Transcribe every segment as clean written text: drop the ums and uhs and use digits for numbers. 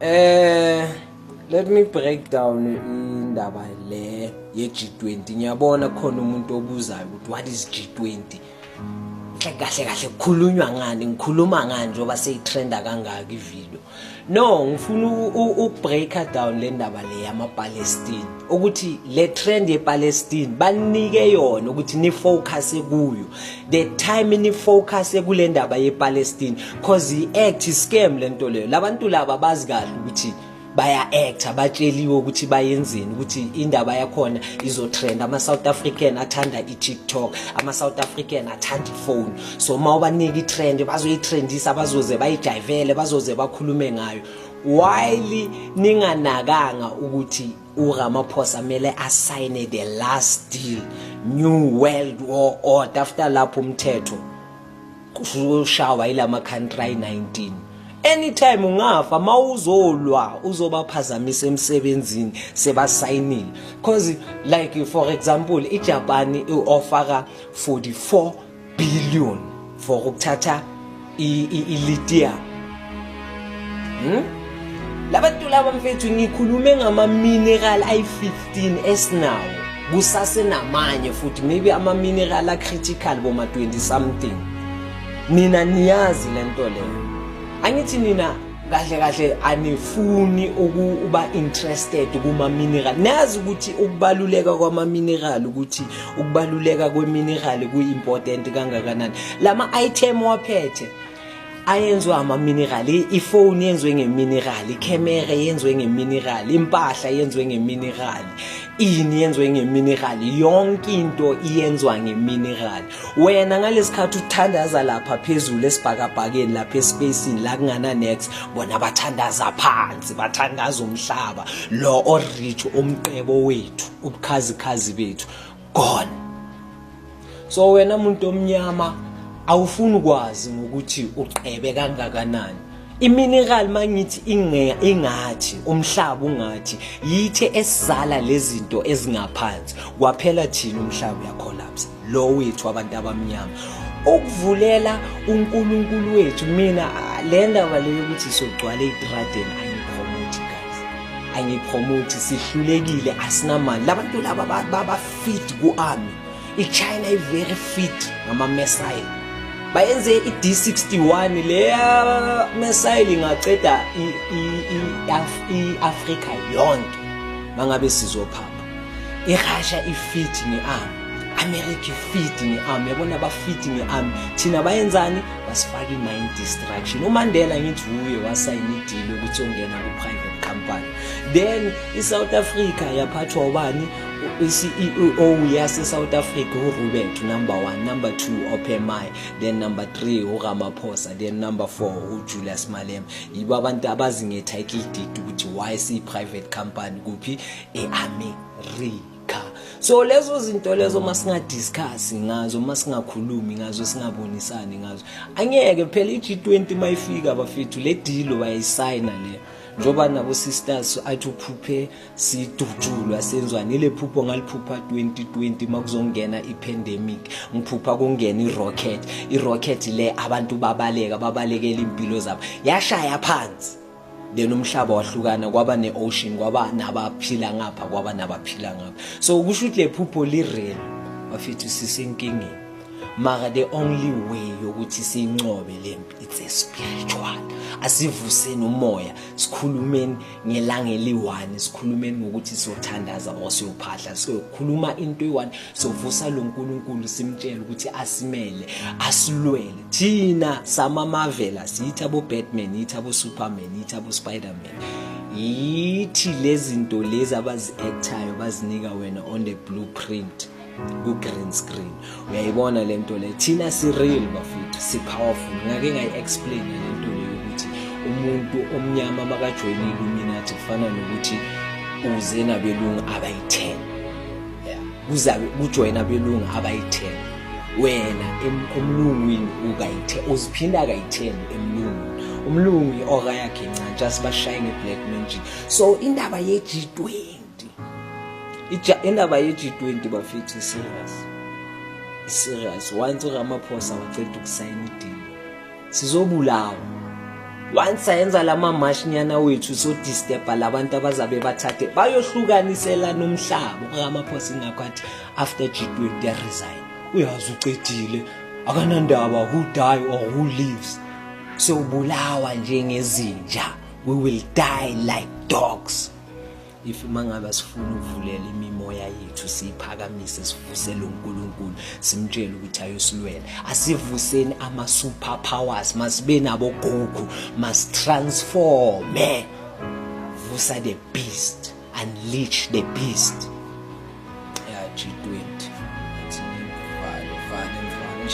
Let me break down indaba le ye G20. Ngiyabona khona umuntu obuzayo ukuthi what is G20? Kahle kahle kukhulunywa ngani, ngikhuluma ngani njengoba seyitrenda kangaka ivideo? No, ngifuna ukubreaka down le ndaba le yama-Palestine, ukuthi le trend ye-Palestine banike yona ukuthi nifocus kuyo, the time nifocus kule ndaba ye-Palestine, cause i-act scam lento leyo. Labantu laba bazi kahle ukuthi baya-acta, batsheliwe ukuthi bayenzeni, ukuthi indaba yakhona izotrend. Ama-South African athanda i-TikTok, ama-South African athanda ifoni, so uma ubanika i-trend bazoyitrendisa, bazoze bayijayivele, bazoze bakhulume ngayo, while ninganakanga ukuthi uRamaphosa kumele asayine the last deal, new world war order. After lapho umthetho kushawa ilama country ayi-19. Anytime ungafa mawuzolwa uzobaphazamisa emsebenzini sebasayinile, cause like for example iJapan i-offera 44 billion for ukuthatha i-lithium. Labantu laba mfethu, ngikhulume ngama-mineral ayi-15 esinawo, kusasenamanye futhi, maybe ama-mineral a-critical boma-20 something. Nina niyazi lento leyo, angithi? Nina kahle kahle anifuni ukuba interested kuma-mineral. Nazi ukuthi ukubaluleka kwama-mineral, ukuthi ukubaluleka kwe-mineral kuyi-important kangakanani. Lama-item waphethe ayenziwa ama-mineral. Ifoni yenziwe ngemineral, ikhemera yenziwe ngemineral, impahla yenziwe ngemineral, ini yenziwe ngemineral, yonke into iyenzwa ngemineral. Wena ngalesikhathi uthandaza lapha phezulu esibhakabhakeni, lapha espacini la kungana nex, bona bathandaza phansi, bathandaza umhlaba lo orich, umqebo wethu, ubukhazikhazi bethu gone. So wena muntu omnyama awufuni ukwazi ngokuthi uqebe kangakanani imineral. Mangithi ingathi umhlaba ungathi yithe esizala lezinto ezingaphansi kwaphela, thina umhlaba uyacollapse lo wethu abantu abamnyama, ukuvulela uNkulunkulu wethu. Mina le ndaba leyo yokuthi sogcwala ey'tradeni angipromote guys, angipromote. Sihlulekile, asinamali. Labantu laba baba-fit ku-army. I-China i-very fit ngama-missile, bayenze i-D61. Leya missile ingaceda i-Afrika yonke mangabe sizophapha. I-Russia ifit nge-army, America ifit nge-army, yabona, bafit nge-army. Thina bayenzani? Basifaka i-mine destruction. UMandela ngithi uye wasayina i-deal ukuthi ongena ku-private company, then i-South Africa yaphathwa ubani? I-CEO yase-South Africa uRobert, number one, number two Oppenheimer, then number three uRamaphosa, then number four uJulius Malema. Yibo abantu abazi nge-title deed ukuthi why siyi-private company kuphi? E-America. So lezo zinto lezo masingadiscuss ngazo, masingakhulumi ngazo, singabonisani ngazo, angeke phela. I-G20 mayifika bafethu, le deal bayayisayina le, njengoba nabo sisters athi uphuphe sidutshulwa senzwani. Ile phupho ngaliphupha 2020 makuzongena i-pandemic, ngiphupha kungena i-rocket, i-rocket le abantu babaleka, babalekela impilo zabo, yashaya phansi, then umhlaba wahlukana, kwaba ne-ocean, kwaba nabaphila ngapha, kwaba nabaphila ngapha. So kusho ukuthi le phupho li-real bafethu, sisenkingeni. Mara the only way yokuthi siyinqobe lempi, it's a spiritual. Asivuseni umoya, sikhulumeni ngelanga eli-one, sikhulumeni ngokuthi siyothandaza or siyophahla, siyokhuluma into eyi-one, siyovusa lo nkulunkulu, simtshele ukuthi asimele, asilwele. Thina samamavela siyithi abo-Batman, yithi abo-Superman, yithi abo-Spiderman, yithi lezi zinto lezi abazi-actayo bazinika wena on the blueprint ku-green screen. Uyayibona le nto le? Thina si-real bafethu, si-powerful. Ngake ngayi-explain le nto leyo ukuthi umuntu omnyama makajoyina i-Illuminati kufana nokuthi uze nabelungu abayi-10. Yeah, kuzabe kujoyina abelungu abayi-10, wena emlungwini ukayi-10, uziphinda kayi-10 emlungwini. Umlungu i-aura yakhe incane, just bashaye nge-black magic. So indaba ye-G20, indaba ye-G20 bafethu, serious, serious. Once uRamaphosa waceda ukusayina i-deal, sizobulawa. Once ayenza lama march nyana wethu so disturb labantu abazabe bathathe bayohlukaniselana umhlaba. URamaphosa ingakho athi after G20 ya resign. Uyazi ucedile, akanandaba who die or who lives. Sewubulawa njengezinja, we will die like dogs if mangabe sifuna ukuvulela imimoya yethu, siyiphakamise, sivusele uNkulunkulu, simtshele ukuthi ayosilwela. Asivuseni ama super powers, masibe nabo Goku, must transform. Vusa the beast, unleash the beast. Ya G20 athi vale vale mfana,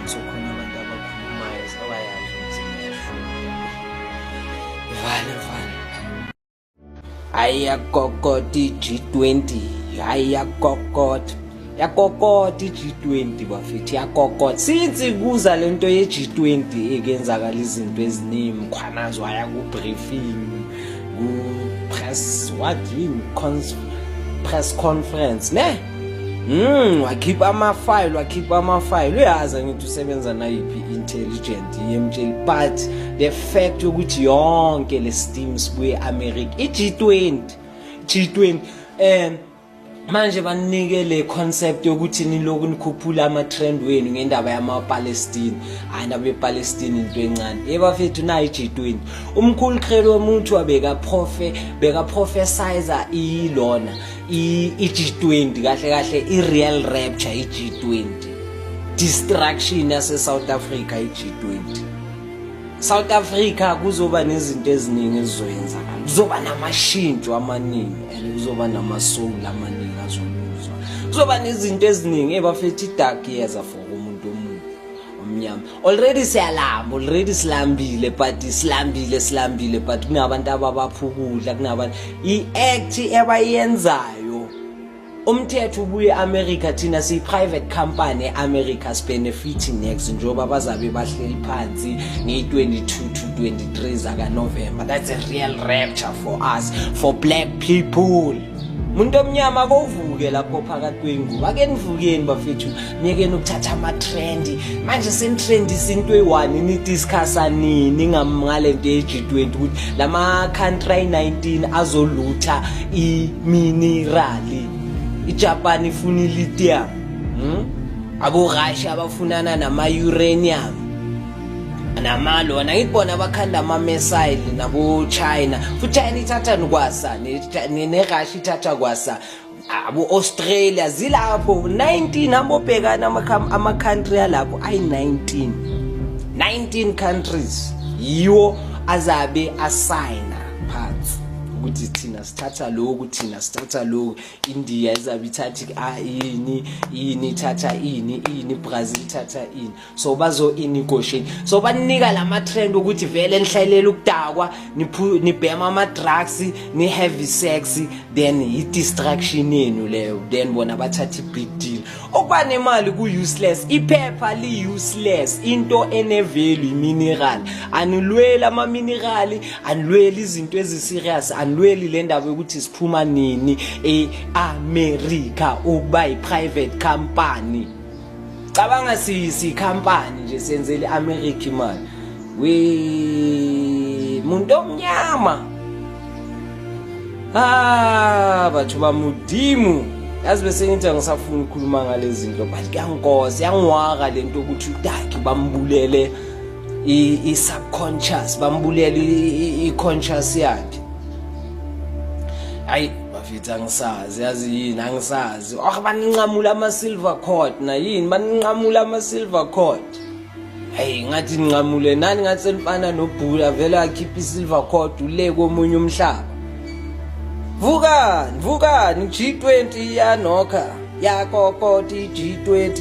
sokhona abantu abakhulumayo sabayazi ukuthi ngiyashuka. Vale mfana. Ayakokota i-G20, ayakokota, yakokota i-G20 bafethu, yakokota. Since kuza lento ye-G20 ekenzakala izinto eziningi. Mkhwanazi waya ku-briefing, ku-press, what yini, press conference ne, wakhipha ama-file, wakhipha ama-file. Uyazi ngithi usebenza nayiphi intelligent yemtsheli, but the fact yokuthi yonke le steam sibuye America, i-G20, G20, manje banike le concept yokuthi niloku nikhuphula ama trend wenu ngendaba yama Palestine. Hayi, ndaba yePalestine into encane ebafethu. Nayi G20, umkhulu Credo womuntu wabeka profe, beka prophesizer ilona i-G20. Kahle kahle i-real rapture i-G20, destruction yase South Africa i-G20. South Africa kuzoba nezinto eziningi ezizoyenzakala, kuzoba namashintsho amaningi and kuzoba nama-soul amaningi azoluzwa, kuzoba nezinto eziningi ebafethu. I-dark years for umuntu omubi omnyama. Already siyalamba, already silambile, but silambile, silambile, but kunabantu ababapha ukudla, kunabantu i-act ebayenzayo. Umthetho ubuye e-America, thina siyi-private company e-America, sibenefit next njengoba bazabe bahleli phansi ngeyi-22 to 23 zakaNovember. That's a real rapture for us, for black people. Umuntu omnyama kovuke lapho phakathi kwengubo. Ake nivukeni bafethu, niyekeni ukuthatha ama-trend. Manje senitrendisa into eyi-one, nidiscussa nini ngale nto ye-G20, ukuthi lama-country ayi-19 azolutha iminerali? IJapan ifuna i-lithium, Abo-Russia bafunana nama-uranium namalona. Ngithi bona bakhanda ama-missile nabo-China, futhi China ithatha kwasa ne-Russia ithatha kwasa, abo-Australia zilapho 19. Ambobhekana ama-country alapho ayi-19, 19 countries yiwo azabe asayina phansi ukuthi thina sithatha lokhu, thina sithatha lokhu. India izabe ithatha ini, ini ithatha ini, ini Brazil ithatha ini. So bazo negotiate, so banika lama trend ukuthi vele nihlalele ukudakwa, nibhema ama drugs, ni have sex, then i distraction yenu leyo. Then bona bathatha i big deal. Okuba nemali ku useless, iphepha li useless. Into ene value imineral. Anilweli ama mineral, anilweli izinto ezi serious, anilweli le ndaba yokuthi siphuma nini eAmerica ukuba i private company. Cabanga si company nje senzele iAmerica imali. We muntu omnyama, ah, batho ba Modimo, yazi bese ngithi angisafuni ukukhuluma ngalezi zinto, but kuyangosa, yangiwaka lento ukuthi uDaki bambulele i-subconscious, bambulele i-conscious yakhe. Hayi bafethu, angisazi, yazi yini, angisazi. Oh, baninqamula ama-silver cord na yini, baninqamula ama-silver cord. Hey, ngathi ninqamule nani, ngathi senifana noBhula, vele akhipha i-silver cord ule komunye umhlaba. Vukani, vukani, G20 iyanokha, yakokota i-G20.